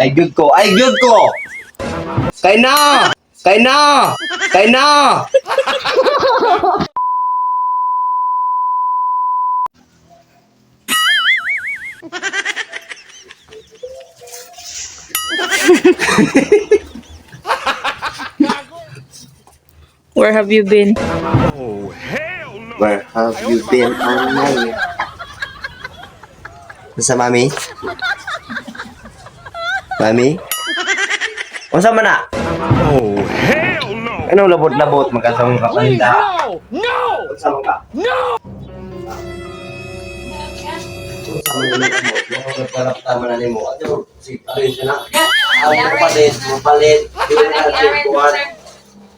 Ay gyud ko, ay gyud ko. Kay na! Kay na! Kay na! Where have you been? Where have you been all night? Unsa, mami? Mami? Unsa man na? Oh, hell no! Anong labot-labot magkasama ka paninda? No! No! Unsa man ka? No! Unsa man yung labot? Mga nagkalapta man na nimo. Ato, si Arin siya na. Ang palit, mo palit. Dili na natin kuwan.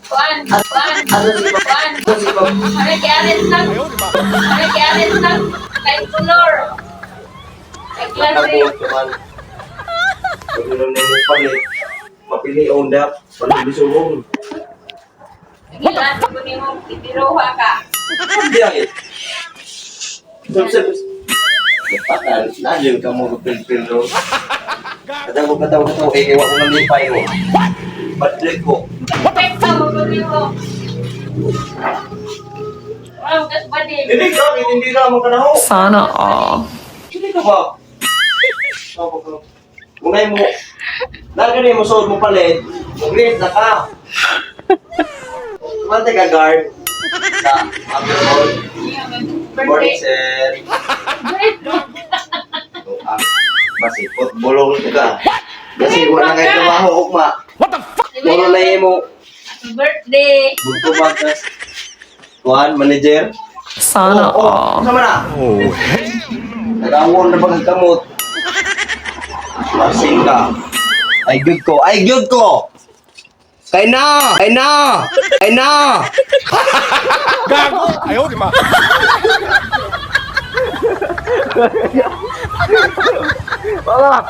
Kuan, kuan, Ano si kuan. Ano si Ano kay Arin nang? Ano kay Arin nang? Kay color. Kay klase. Labot man. Pag na nimo palit, mapili on dap, palit bisulong. Gilan ko nimo itiroha ka. Hindi ang eh. Sub-sub. Patal, nandiyan ka mo pil-pil ro. Kataw ko, kataw ko, eh, iwa ko ng lipay ko. Badre ko. Pekta mo ko nimo. Wow, kas ba din? Hindi ka, hindi na mo kanaho. Sana all. Hindi ka ba? Unay mo, lagi na mo suod mo palit, muglit na ka. Kumante ka guard sa Apple. Morning, Birthday. sir. Birthday. Ah, masipot, bulong ka. Kasi wala nga trabaho, ugma. What the fuck? Puro na mo. Happy birthday. Bugto-bagas. Kuan, manager. Sana Oh, all. sama na. Oh, hell Nagawon na bang kamot? Masing ka. Ay good ko, ay good ko. Kay na! Kay na! Kay na! Gago! Ayaw, di ba? Wala!